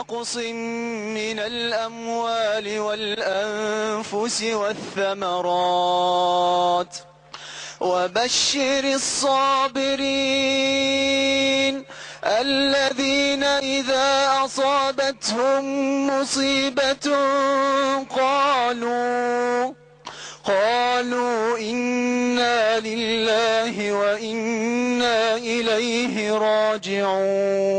نقص من الأموال والأنفس والثمرات وبشر الصابرين الذين إذا أصابتهم مصيبة قالوا إنا لله وإنا إليه راجعون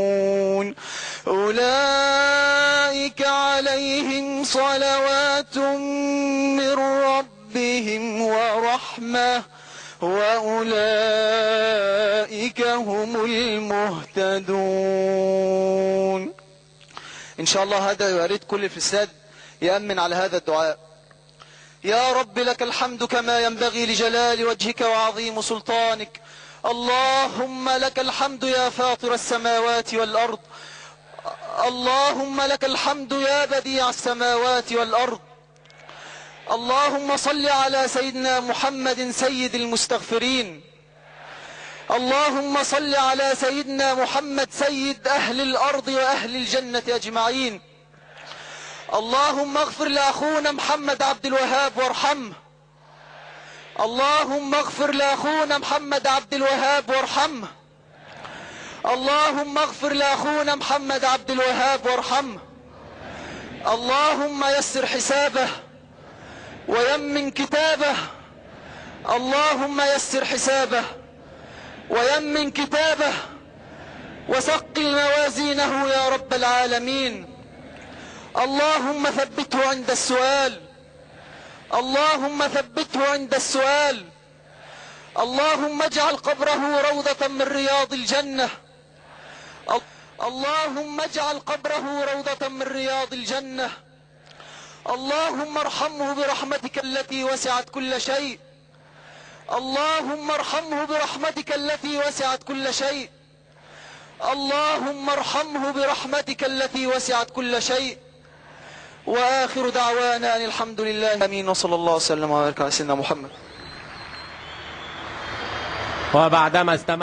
أولئك عليهم صلوات من ربهم ورحمة وأولئك هم المهتدون. إن شاء الله هذا يريد كل فساد يأمن على هذا الدعاء. يا رب لك الحمد كما ينبغي لجلال وجهك وعظيم سلطانك. اللهم لك الحمد يا فاطر السماوات والأرض. اللهم لك الحمد يا بديع السماوات والأرض. اللهم صل على سيدنا محمد سيد المستغفرين. اللهم صل على سيدنا محمد سيد أهل الأرض وأهل الجنة أجمعين. اللهم اغفر لأخونا محمد عبد الوهاب وارحمه. اللهم اغفر لأخونا محمد عبد الوهاب وارحمه. اللهم اغفر لأخونا محمد عبد الوهاب وارحمه. اللهم يسر حسابه ويمن كتابه. اللهم يسر حسابه ويمن كتابه وثقل موازينه يا رب العالمين. اللهم ثبته عند السؤال. اللهم ثبته عند السؤال. اللهم اجعل قبره روضة من رياض الجنة. اللهم اجعل قبره روضة من رياض الجنة. اللهم ارحمه برحمتك التي وسعت كل شيء. اللهم ارحمه برحمتك التي وسعت كل شيء. اللهم ارحمه برحمتك التي وسعت كل شيء. وآخر دعوانا أن الحمد لله، آمين، وصلى الله وسلم وبارك على سيدنا محمد. وبعدما استمع